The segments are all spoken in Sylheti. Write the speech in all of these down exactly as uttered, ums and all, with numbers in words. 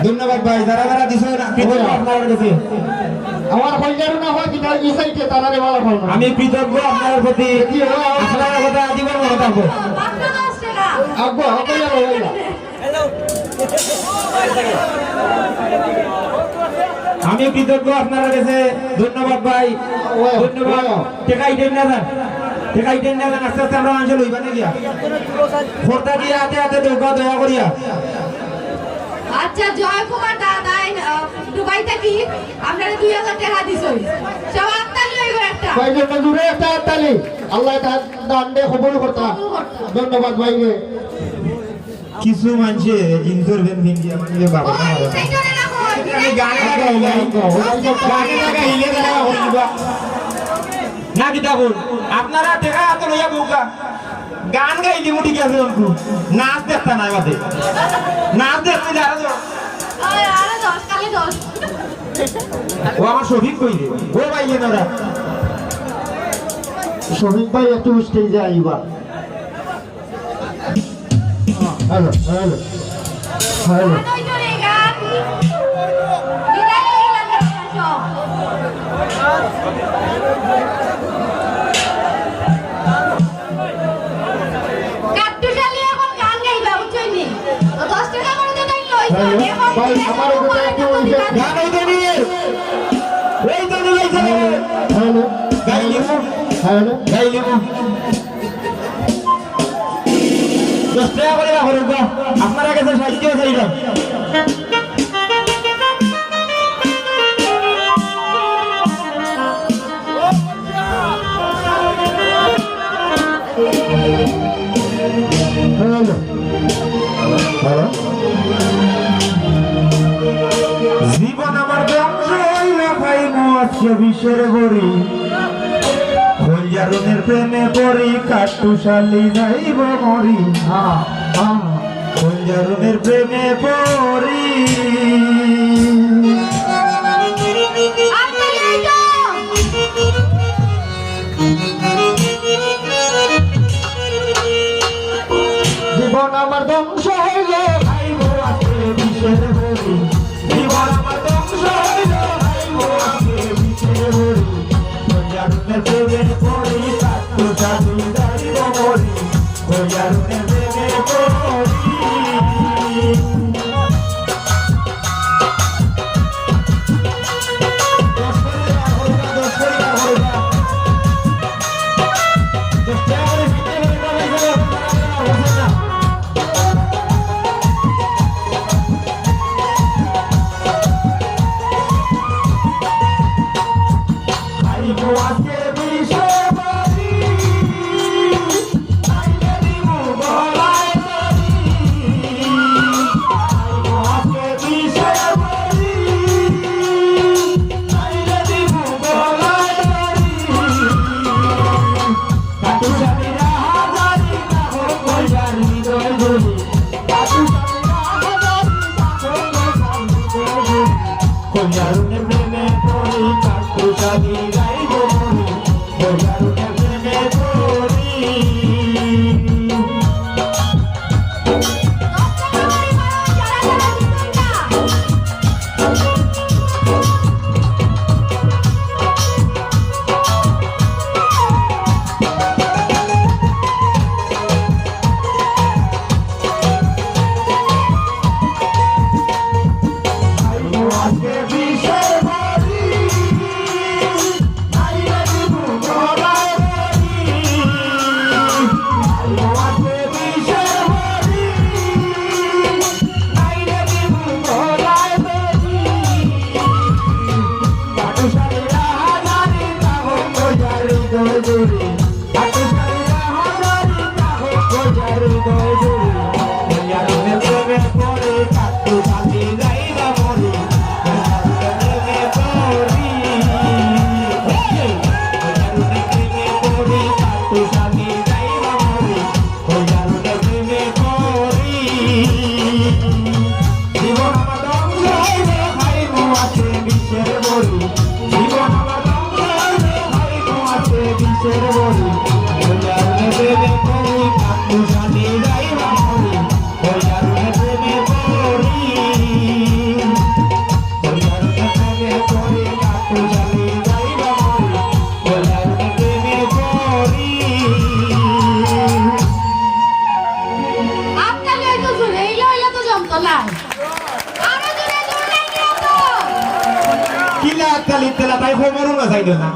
ধন্যবাদ ভাই, যারা যারা দিছো না, কৃতজ্ঞ আপনারার কাছে। আমার কইলারও না হয়, কিন্তু এই সাইডে তারারে বলা হয় না। আমি কৃতজ্ঞ আপনারার প্রতি। কি হয়? আপনারার কথা আজীবন মনে থাকবো। আব্বা, আব্বা, আব্বা, আব্বা। আমি কৃতজ্ঞ আপনারার কাছে। ধন্যবাদ ভাই, ওয়া, ধন্যবাদ। ওয়া। টেকা ইটেন না যান, টেকা ইটেন না যান, আস্তে আস্তে আমরা মানুষ লইবা না গিয়া। খর্দা দিয়া আতে আতে দৌড়া দয়া করিয়া। আচ্ছা, জয় কুমার দাদাই, আহ, দুবাই থাকি আপনারে দুই হাজার টেকা দিছইন। সব আত্তালি অইব একটা। ভাই, জন্য জুড়ে একটা আত্তালি। আল্লাহ তার দান দে কবুল করতা। কবুল করতা। ধন্যবাদ ভাই রে। কিছু মানষে জিন্সর প্যান্ট পিন্দিয়া মানে বাবা ও, না বাবা। এই সাইডে রাখো, এই আমি গানে গানে গাই, গানে গাইলে তারা হইবা। না কিতা কর, আপনারা টেকা আতো লইয়া বউক্কা। গান গাইলে মুটি গেছে অনকু। নাচ দেখতা নাই বাদে। নাচ দেখতে আরো দশ। ওই, আরো দশ, খালি দশ। ও আমার শফিক কই রে? ও ভাই এনারা। শফিক ভাই একটু স্টেজে আইবা। Hello, hello, hello. কাট্টুশালী এখন গান গাইবা, বুঝছইন নি? তো দশ টেকা করে তো তাই লইছো, হ্যালো। এখন ভাই, আমার ওটা একটু ওই যে গান এই তো নিয়ে। এই তো নিয়ে এই তো নিয়ে। হ্যালো। গাইলিমু। হ্যালো। গাইলিমু। দশ টেকা করে রাখো রে, আপনারা গেছে সাহায্য চাইলাম। হ্যালো। হ্যালো। জীবন আমার ধ্বংস হইল, খাইমু আজকে বিষের বড়ি। খোলজারুনের প্রেমে পড়ি, কাট্টুশালী যাইব মরি। হ্যাঁ, হ্যাঁ। খোলজারুনের প্রেমে পড়ি। জীবন আমার ধ্বংস হইল, খাইব আজকে বিষের বড়ি। জীবন আমার ধ্বংস হইল, খাইব আজকে বিষের বড়ি। খোলজারুনের প্রেমে পড়ি, কাট্টুশালী যাইব মরি। খোলজারুনের প্রেমে পড়ি। নাই। আরো জোরে জোরে নাই নিয়ে তো। কিলা তালি তেলা তাই খবরও না চাইল না।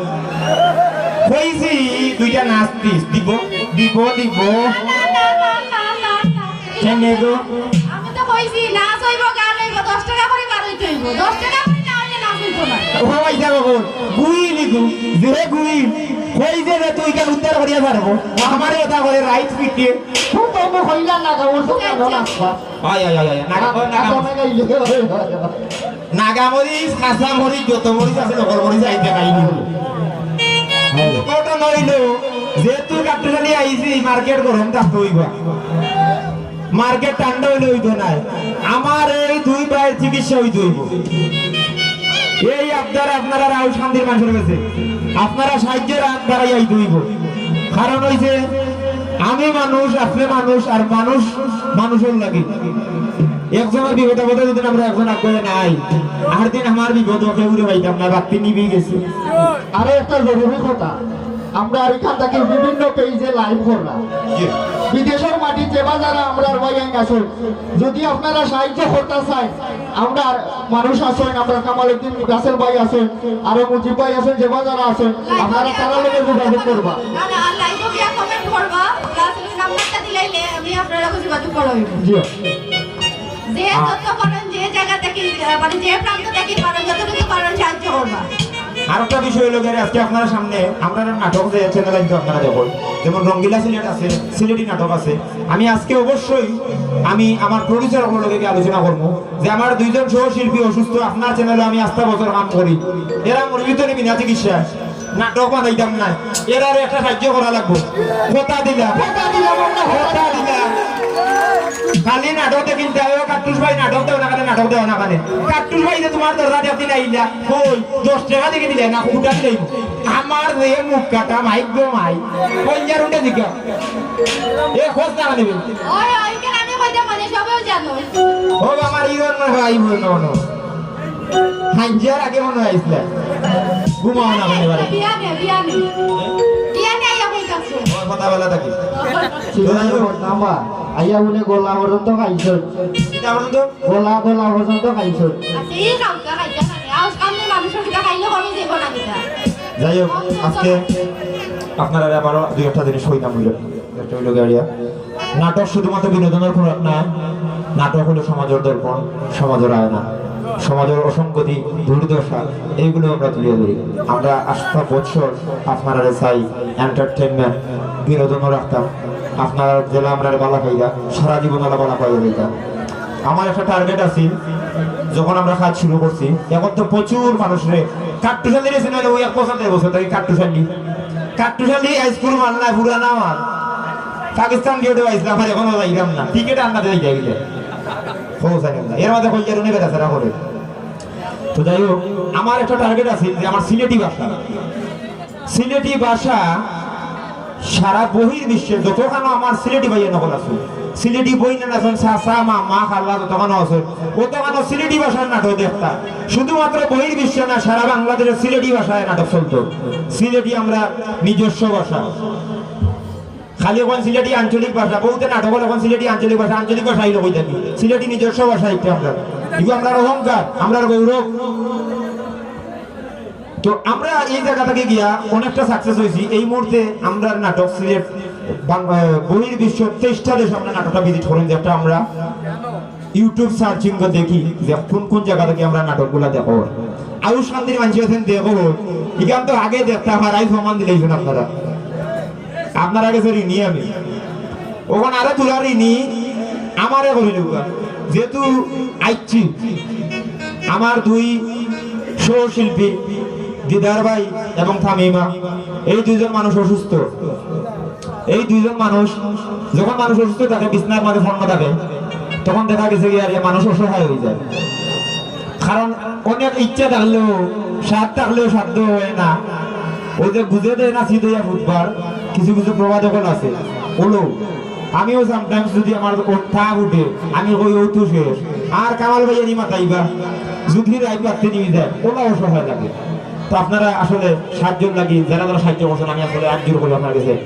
কইছি দুইটা নাচ দিস, দিব, দিব, দিব। না, না, না, না, না, না, না। কেনে গো? আমি তো কইছি, নাচ অইব, গান অইব, দশ টাকা করি বার অইতে অইব। দশ টাকা করি না অইলে নাচ অইব না। ও ভাই, যাবো গো। গুইল ইগু, যে গুইল। কই যে রে তুই কেন উদ্ধার করিয়া পারবো? আমারে ওটা করে রাইট ফিটে। তুমি তো অমু কইলা না গো, ওর সঙ্গে আচ্ছা, আচ্ছা। নাচবা। আয়, আয়, আয়, আয়, নাগা, ও, নাগা। আচ্ছা, নাগা, ইয়ে, হয়, হয়, হয়। নাগা মরিচ, কাঁচা মরিচ, যত মরিচ আছে, নকল মরিচ আইতে খাই নিব। ঘটনা অইল, যেহেতু কাট্টুশালি আইছি, মার্কেট গরম থাকতে অইব। মার্কেট ঠান্ডা অইলে অইতো নায়। আমার এই দুই ভাইর চিকিৎসা অইতে অইব। এই আবদার আপনারা রাহুল শান্তির মানুষের কাছে, আপনারা সাহায্যের হাত বাড়াই আইতে অইব। কারণ অইছে, আমি মানুষ, আপনি মানুষ, আর মানুষ মানুষের লাগি। একজনের বিপদ আপদে যদি আমরা একজন আগে নাই, আর দিন আমার বিপদ কেউ উঠে পাইতাম না, বাতি নিবি গেছে। আরো একটা জরুরি কথা, আমরা আর এখান থেকে বিভিন্ন পেজে লাইভ করলাম। জি। বিদেশের মাটিত যেবা যারা আমরার ভাইয়াইন আছইন, যদি আপনারা সাহায্য করতা চাইন, আমরার মানুষ আছইন, আমরার কামালউদ্দিন রাসেল ভাই আছইন, আরো মুজিব ভাই আছইন, যেবা যারা আছইন, আপনারা তারার লগে যোগাযোগ করবা। না, না, আর লাইভও গিয়া কমেন্ট করবা, প্লাস এই নাম্বারটা দিলাইলে আমি আপনারা লগে যোগাযোগ করা অইব। জি। যে আ- যত পারেন, যে জায়গা থেকে, আহ, মানে যে প্রান্ত থেকে পারেন, যতটুকু পারেন সাহায্য করবা। আর একটা বিষয় অইল গিয়া, আজকে আপনারা সামনে আমরার নাটক যে চ্যানেল আছে আপনারা দেখইন, যেমন রঙ্গিলা সিলেট আছে, সিলেটি নাটক আছে। আমি আজকে অবশ্যই আমি আমার প্রডিউসার অকলর লগে গিয়া আলোচনা করমু যে আমার দুইজন সহশিল্পী অসুস্থ, আপনার চ্যানেলে আমি আস্তা বছর কাম করি, এরা মরিত নি বিনা চিকিৎসায়। নাটক বানাইতাম না, এরারে একটা সাহায্য করা লাগবো। কথা দিলাম, কথা দিলাম, আমরা কথা দিলাম। খালি নাটক দেখিন যাও, কাট্টুশ ভাই নাটক দেও না কেনে, নাটক দেও না কেনে? কাট্টুশ ভাই যে তোমার দরজা একদিন আইলা, কই দশ টাকা দেখি দিলে না, উঠা দিলে। আমার যে মুখ কাটা মাইক গো মাই, কইলার উঠে দিকে। এ খোঁজ না নিবে। ওই, ওই কেন আমি কইতে মানে সবেও জানো। ও আমার ইগর মনে হয় আইব না, না। হাঞ্জিয়ার আগে মনে হয় আইসলা। ঘুমাও না মানে বাড়ি। বিয়ানে, বিয়ানে। বিয়ানে আইয়া কইতাছে। ওর কথা বলা থাকি। সিদ্ধান্ত করতাম বা, আইয়া বলে গোলা পর্যন্ত খাইছইন। কিতা পর্যন্ত? গোলা, গোলা পর্যন্ত খাইছইন। আচ্ছা, এই কাউকে খাইতে না। আউস কামে মানুষের কিতা খাইলে কমে যাইব না কিতা? যাই হোক, আজকে আপনারা আবারও দুই একটা জিনিস কইতাম বলে। একটা অইল গিয়া, নাটক শুধুমাত্র বিনোদনের খোরাক না, নাটক হলো সমাজের দর্পণ, সমাজের আয়না, সমাজের অসঙ্গতি, দুর্দশা, এইগুলো আমরা তুলিয়া ধরি। আমরা আস্তা বছর আপনারারে চাই এন্টারটেইনমেন্ট, বিনোদনও রাখতাম। আপনারা যেলা আমরারে বালা পাইরা, সারা জীবন আলা বালা পাইয়া যাইতাম। আমার একটা টার্গেট আছিল, যখন আমরা কাজ শুরু করছি, এখন তো প্রচুর মানুষরে কাট্টুশালি রে চিনো, ওই এক বছর দেড় বছর থাকি কাট্টুশালি, কাট্টুশালি হাইস্কুল মাল না, পুরানা মাল। পাকিস্তান গেটে আইসলাম, আর এখনো যাইলাম না, টিকিট আনতে যাই যাইলে পৌঁছাইলাম না। এর মাঝে কইয়ার উনি বেড়াচেরা করে। তো যাই হোক, আমার একটা টার্গেট আছে যে আমার সিলেটি ভাষা, সিলেটি ভাষা সারা বহির বিশ্বে যতখানো আমার সিলেটি ভাইয়া নকল আছে, সিলেটি বইন আছইন, চাচা, মামা, খালা যতখানো আছে, অতখানো সিলেটি ভাষার নাটক দেখতা। শুধুমাত্র বহির বিশ্বে না, সারা বাংলাদেশে সিলেটি ভাষায় নাটক চলতো। সিলেটি আমরা নিজস্ব ভাষা। খালি এখন সিলেটি আঞ্চলিক ভাষা, বহুতে নাটক অখন সিলেটি আঞ্চলিক ভাষা, আঞ্চলিক ভাষা অইল কই থাকি? সিলেটি নিজস্ব ভাষা একটা আমরা। এগু আমরার অহংকার, আমরার গৌরব। তো আমরা এই জায়গা থাকি গিয়া অনেকটা সাকসেস অইছি। এই মুহূর্তে আমরার নাটক সিলেট বাং-, আহ, বহির বিশ্ব তেইশটা দেশ আমরা নাটকটা ভিজিট করইন, যেটা আমরা YouTube সার্চিং করে দেখি যে কোন কোন জায়গা থাকি আমরা নাটকগুলা দেখো। আউস শান্তির মানুষ আছইন দেখো, ইখান তো আগে দেখতাম, আর আইজ প্রমাণ দিলাইছইন আপনারা। আপনারা গেছে ঋণী আমি। অখন আরো তুলা ঋণী আমারে করি দেউক্কা। যেহেতু আইছি, আমার দুই সহশিল্পী দিদার ভাই এবং তামিমা, এই দুইজন মানুষ অসুস্থ। এই দুইজন মানুষ, যখন মানুষ অসুস্থ থাকে, বিছনার মাঝে পড়া থাকে, তখন দেখা গেছে কি আর মানুষ অসহায় অইযায়। কারণ অনেক ইচ্ছা থাকলেও, সাধ থাকলেও সাধ্য হয় না। ওই যে গুজে দেয় না সিধইয়া ফুটবার, কিছু কিছু প্রবাদ অকল আছে। ওলো, আমিও সামটাইমস যদি আমার ও তা উঠে, আমি কই, "ও তো শেষ।" আর কামাল ভাইয়া নি মাতাইবা, যদি রাইত বাড়তে নিয়ে যায়, ওলা অসহায় লাগে। তো আপনারা আসলে সাহায্যর লাগি, যারা যারা সাহায্য করছেন, আমি আসলে আঞ্জুর করি আপনার কাছে,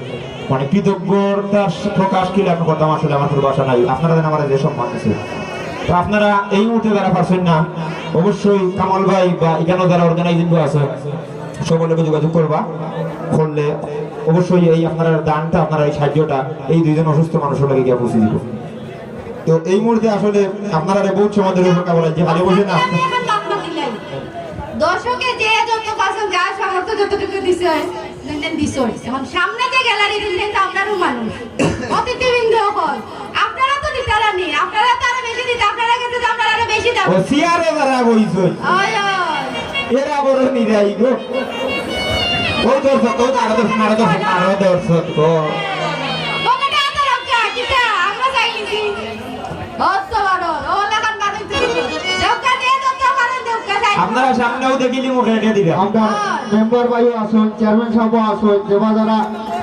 মানে, কৃতজ্ঞতা প্রকাশ কি আমি করতাম, আসলে আমার কোনো ভাষা নাই। আপনারা যেন আমার যে সম্মান দিচ্ছেন। তো আপনারা এই মুহূর্তে যারা পারছেন না, অবশ্যই কামাল ভাই বা এখানে যারা অর্গানাইজিং আছে, সকলকে যোগাযোগ করবা, করলে অবশ্যই এই আপনারা দানটা, আপনারা এই সাহায্যটা এই দুইজন অসুস্থ মানুষের লগে গিয়া পৌঁছে দিব। তো এই মুহূর্তে আসলে আপনারা বহুত সময় ধরে অপেক্ষা করার যে খালি বসে না। দর্শকে যে যত পারছেন, যার সামর্থ্য যতটুকু দিছে, দিন দিন দিছে। এখন সামনে যে গ্যালারি, দিন দিন তো আমরারও মানুষ, অতিথিবৃন্দ হল, আপনারা তো দিতারা নি, আপনারা তো আরো বেশি দিতে, আপনারা গেছে তো আমরা আরো বেশি দাম। ও সিয়ারে যারা বইছে, ওই, ওই। এরা বড় নিরাই গো। ও দর্শক, ও আরো দর্শক, আরো দর্শক, আরো দর্শক গো। পকেটে এত রক্ষা, কিতা? আমরা চাইছি। অত বড়, ও লাখান মানুষ তো। রক্ষা দিয়ে তো তো পারেন, রক্ষা চাই। আপনারা সামনেও দেখিলি মুখে এটা দিবা। আমরা মেম্বার ভাইও আছেন, চেয়ারম্যান সাহেবও আছেন, যে বা যারা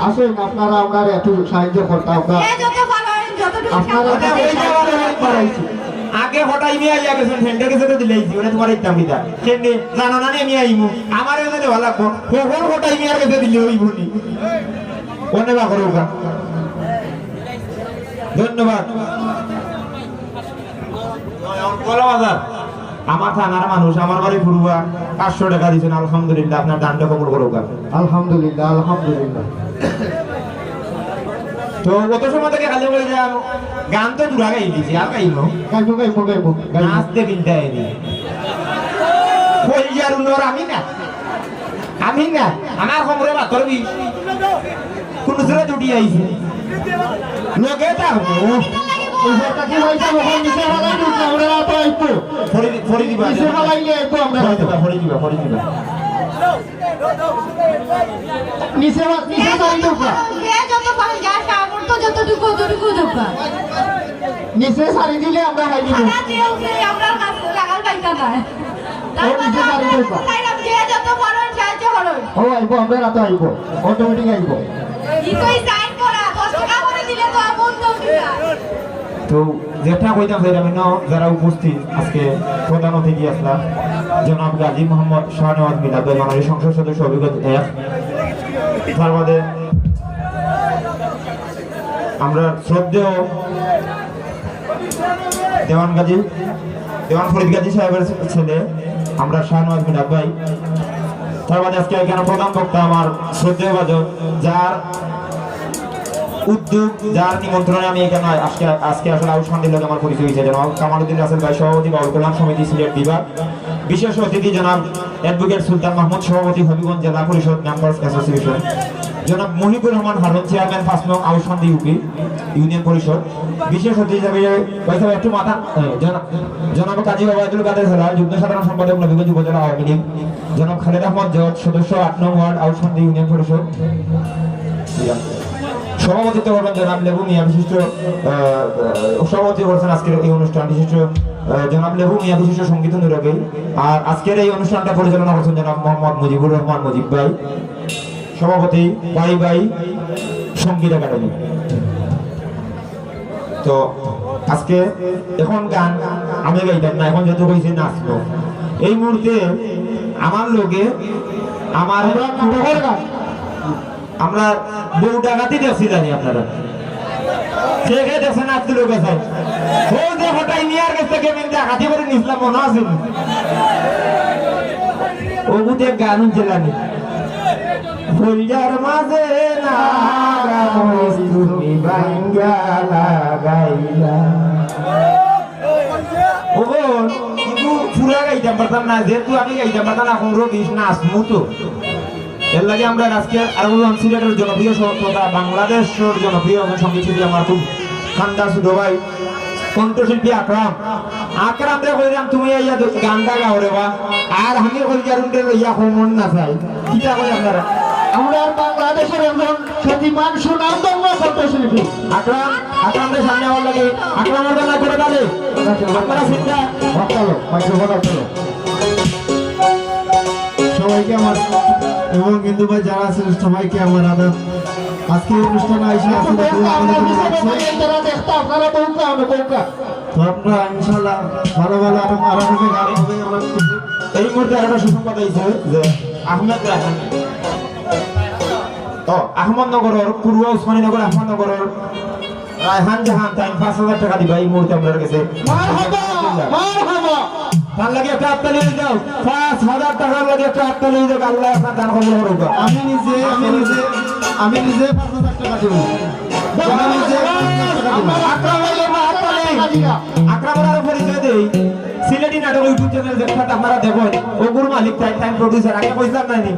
আছেন, আপনারা আমরা একটু সাহায্য করতাম। আমরা এ যত পারেন, যতটুকু আপনারা সাহায্য ওটা ওই করতে যাওয়ার পারেন। অনেক বাড়াইছি। আগে হঠাৎ মিয়া আইয়া গেছেন, ফ্রেন্ডের গেছে তো দিলেই জি, ওটা তোমার একটা মিতা। ফ্রেন্ডে জানো না নি আমি আইমু, আমার এখানে দেওয়া লাগবো। কখন হঠাৎ মিয়ার গেছে দিলে ওই বনি। কোনে বা করুকা। ধন্যবাদ। কলা বাজার, আমার থানার মানুষ, আমার বাড়ি ফুরুয়া, পাঁচশো টাকা দিয়েছেন, আলহামদুলিল্লাহ, আপনার দানটা কবুল করুক। আলহামদুলিল্লাহ, আলহামদুলিল্লাহ। তো অত সময় থেকে খালি বলে যে গান তো দূরা গাই দিছি, আর গাইব। গাইব, গাইব, গাইব, গাইব। নাচ দে বিলটা এনে। কইয়ার উনোর আমি না। আমি না, আমার কোমরে পাথর বিষ। কোন জোরে দুটি আইছে। লগে তা হতো। উপর থাকি পয়সা বহন নিচে ফালাই দিতে আমরা রাত আইতো। ফরি, ফরি দিবা। নিচে ফালাইলে আইতো আমরা ফরি রাত। দিবা, ফরি দিবা, ফরি দিবা। নিচে ফা-, নিচে ফালাই দিবা। যে যত পারেন, যার সামর্থ্য যতটুকু, ততটুকু দেবা। নিচে সারি দিলে আমরা খাই দিব। সারা দেশে আমরা কাছে লাগাল পাইতা না। ও, নিচে সারি দিবা। চাইলাম যে যত পারেন সাহায্য করুন। ও, আইবো, আমরা রাতে আইবো, অটোমেটিক আইবো। নিচেই সাইন করা, দশ টাকা করে দিলে তো আর বন্ধ হবে না। তো যেটা কইতাম চাইলাম, এনে যারা উপস্থিত আজকে প্রধান অতিথি আসলাম, জনাব গাজী মোহাম্মদ শাহনওয়াজ মিনাদ ভাই, মাননীয় সংসদ সদস্য হবিগঞ্জ এক, তার বাদে আমরা শ্রদ্ধেয় দেওয়ান গাজী, দেওয়ান ফরিদ গাজী সাহেবের ছেলে, আমরা শাহনওয়াজ মিনাদ ভাই। তার বাদে আজকে এখানে প্রধান বক্তা আমার শ্রদ্ধেয় ভাজন, যার উদ্যোগ, যার নিমন্ত্রণে আমি এখানে আজকে, আজকে আসলে আউশ মান্ডির লগে আমার পরিচয় হয়েছে। জনাব কামালউদ্দিন রাসেল ভাই, সভাপতি বাউল কল্যাণ সমিতি সিলেট বিভাগ, বিশেষ অতিথি জনাব অ্যাডভোকেট সুলতান মাহমুদ, সভাপতি হবিগঞ্জ জেলা পরিষদ মেম্বার্স অ্যাসোসিয়েশন, জনাব মহিবুর রহমান হারুন, চেয়ারম্যান পাঁচ নং আউশ মান্ডি ইউপি ইউনিয়ন পরিষদ, বিশেষ অতিথি হিসেবে ভাই সাহেব একটু মাথা, এ, জনা-, জনাব কাজী ওবায়দুল কাদের হেলাল, যুগ্ম সাধারণ সম্পাদক নবীগঞ্জ উপজেলা আওয়ামী লীগ, জনাব খালেদ আহমদ জজ, সদস্য আট নং ওয়ার্ড আউশ মান্ডি ইউনিয়ন পরিষদ, সভাপতিত্ব করবেন জনাব লেবু মিয়া বিশিষ্ট, আহ, আহ, সভাপতি করছেন আজকের এই অনুষ্ঠান বিশিষ্ট, আহ, জনাব লেবু মিয়া বিশিষ্ট সঙ্গীত অনুরাগী। আর আজকের এই অনুষ্ঠানটা পরিচালনা করছেন জনাব মোহাম্মদ মুজিবুর রহমান মুজিব ভাই, সভাপতি বাই বাই সঙ্গীত একাডেমি। তো আজকে এখন গান আমি গাইতাম না, এখন যত কইছি নাচবো। এই মুহূর্তে আমার লগে আমার আমরা নাটকের গান। আমরা বউ ডাকাতি দেখছি জানি আপনারা। কে কে দেখছেন আব্দুল গেছে? ও যে হটাই মিয়ার গেছে কে মিন ডাকাতি করে নিছিলাম মনে আছে? ওগুতে গান হুনছিলানি। হইয়ার মাঝে না গামছ তুমি ভাঙ্গা লাগাইলা। ওগো, কিন্তু পুরা গাইতাম পারতাম না, যেহেতু আমি গাইতাম পারতাম না, এখন রবিশ নাচমু তো। এর লাগি আমরা আজকে আরো সিলেটের জনপ্রিয় স-, তথা বাংলাদেশের জনপ্রিয় একজন সঙ্গীত শিল্পী আমার খুব খান্দা ছোট ভাই, কণ্ঠশিল্পী আকরাম। আকরাম রে কইলাম, "তুমি আইয়া দু-, গানটা গাও রে বা।" আর আমি কই, "আর উঠে লইয়া কমন না চাই।" কিতা কই আপনারা? আমরা বাংলাদেশের একজন খ্যাতিমান সুনামধন্য কণ্ঠশিল্পী। আকরাম, আকরাম রে সামনে আমার লাগে, আকরাম ওর গান করে তাহলে। আপনারা চিন্তা। হকালো, মাইক্রোফোন হকালো। সবাইকে আমার এবং হিন্দু ভাই যারা আছেন সবাইকে আমার আদাব। আজকে এই অনুষ্ঠানে আইসা আসলে খুব আনন্দিত লাগছে। তারা দেখতে আপনারা বউকা, আমরা বউকা। তো আমরা ইনশাআল্লাহ ভালো ভালো আরো আরো অনেক গান হবে। আমরা এই মুহূর্তে আরেকটা সুসংবাদ আইছে যে আহমেদ রায়হান, ও, আহমদনগরর, পূর্ব উসমানীনগর আহমদনগরর রায়হান জাহান তাই পাঁচ হাজার টাকা দিবা এই মুহূর্তে আপনার কাছে। মারহাবা। মারহাবা। তার লাগি একটা হাততালি অই যাউক, পাঁচ হাজার টেকার লাগি একটা হাততালি অই যাউক, আল্লায় আপনার দান কবুল করউক। আমি নিজে, আমি নিজে, আমি নিজে পাঁচ হাজার টেকা দিমু। আমি নিজে পাঁচ হাজার টেকা দিমু। আকরাম ভাইরে হাততালি। আকরাম ভাইরে পরিচয় দেই। সিলেটি নাটক YouTube channel যেটা আপনারা দেখইন, অগুর মালিক তাইন, তাইন producer, আগে কইছিলাম না নি?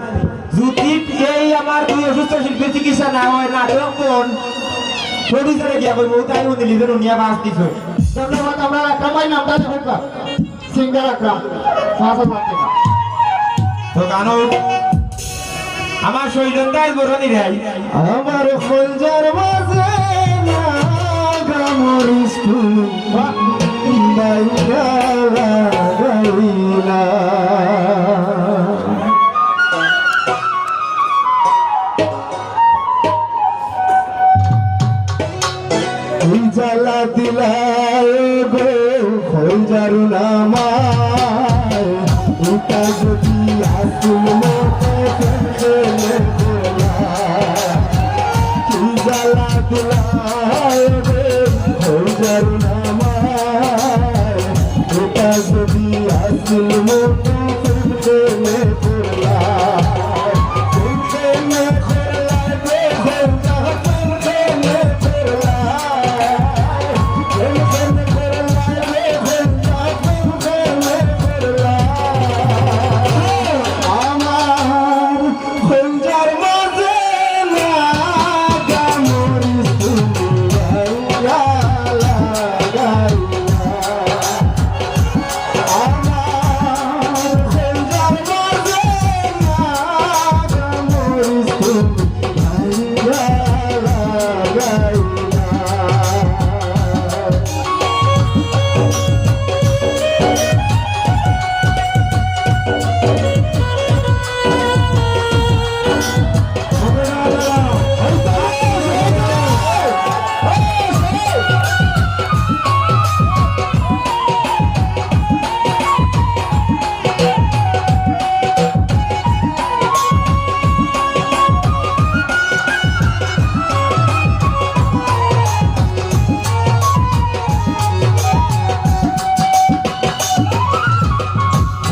যদি এই আমার দুই অসুস্থ শিল্পীর চিকিৎসা না অয়, নাটক কোন producer-এ গিয়া কইবো, তাইন উনি নিজে উনিয়া বাস দিছে। ধন্যবাদ, আমরা আকরাম ভাই নামটা দেখুন না। Singer আকরাম, পাঁচ হাজার টেকা। তো গানো আমার শৈলেন দাস বড় নিরাই। আমার খঞ্জার মাঝে না গামরিস তুমি বাইরা লাগাইলা। এই জ্বালা দিলায় গো খঞ্জার নামায়, ইটা যদি আসল মতে খেলে খেলা। এই জ্বালা দিলায় গো খঞ্জার নামায়, ইটা যদি আসল মতে খেলে খেলা।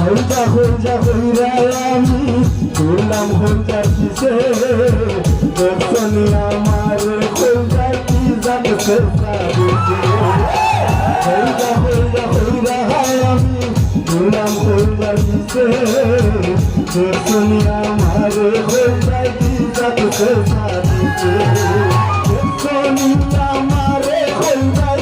খঞ্জা খঞ্জা কইরা আমি ঘুরলাম খঞ্জার পিছে, দেখছনি আমার খঞ্জার কি জাত শেষা দিছে। খঞ্জা খঞ্জা কইরা আমি ঘুরলাম খঞ্জার পিছে, দেখছনি আমার খঞ্জার কি জাত শেষা দিছে। দেখছনি আমার খঞ্জার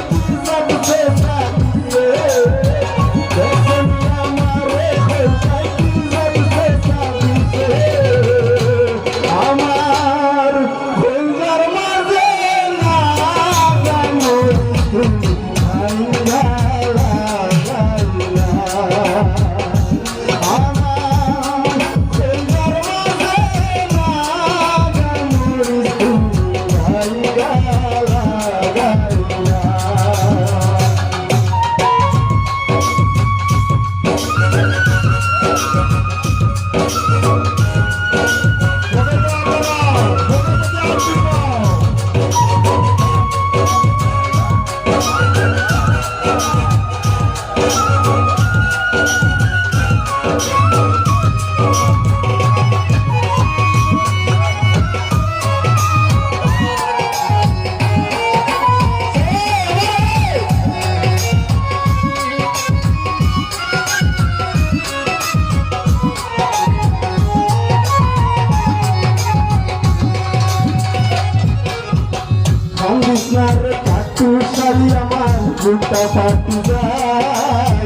কান্দিস না রে কাট্টু শালি আমার বুকটা ফাটি যায়,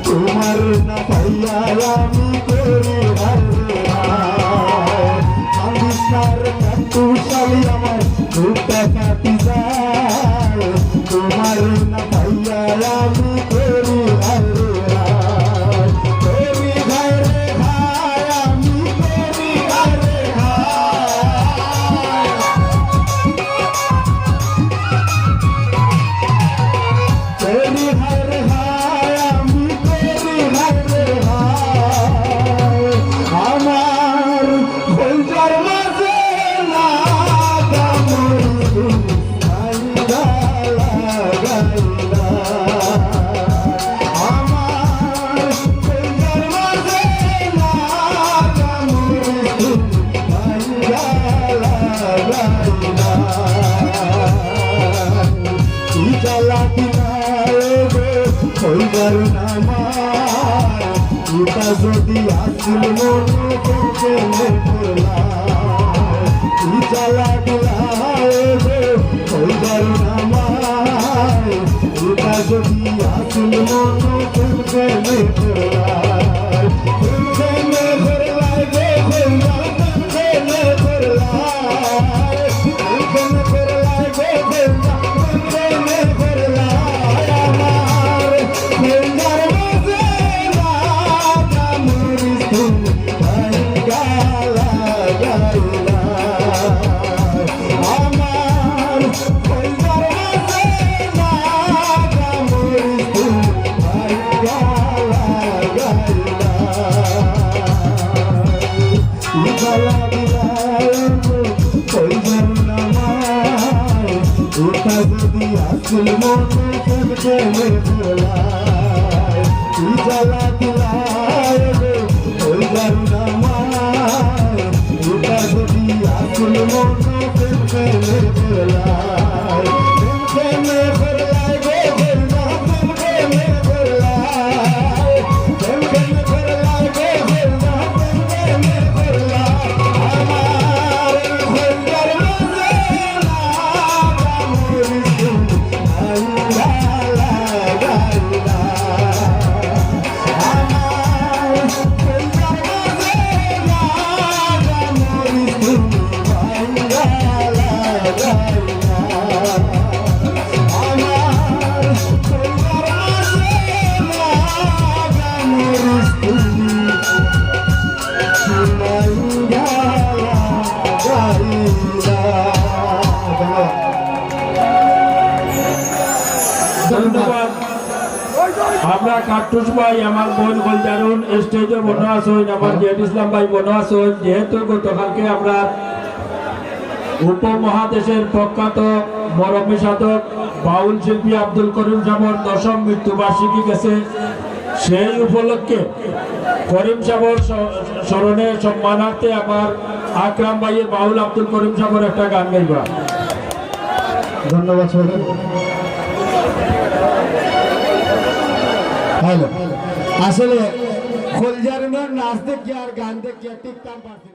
তোমার না পাইয়া আমি করি হায় রে হায়। কান্দিস না রে কাট্টু শালি আমার বুকটা ফাটি যায়, তোমার না পাইয়া আমি করি হায় রে হায়। করি হায় রে হায়, আমি করি হায় রে হায়। করি হায় রে হায়, আমার ইতা যদি আসিল মনো কেমনে করলা, ইতা লাগলা রে কইবার আমার, ইতা যদি আসিল মনো কেমনে করলা, কেমনে করলা রে কইবার ধন্যবাদ। আমরা কাট্টুস ভাই, আমার বোন গোলজারুন, স্টেজে বনো আছইন, আমার জেড ইসলাম ভাই বনো আছইন। যেহেতু গতকালকে আমরা উপমহাদেশের প্রখ্যাত মরমী সাধক বাউল শিল্পী আব্দুল করিম সাবর দশম মৃত্যুবার্ষিকী গেছে, সেই উপলক্ষে করিম সাবর স-, স্মরণে সম্মানার্থে আমার আকরাম ভাইয়ে বাউল আব্দুল করিম সাবর একটা গান গাইবা। ধন্যবাদ সবাইকে। হ্যালো, আসলে গোলজারুনর নাচ দেখিয়া আর গান দেখিয়া ঠিক তাল পারছি না।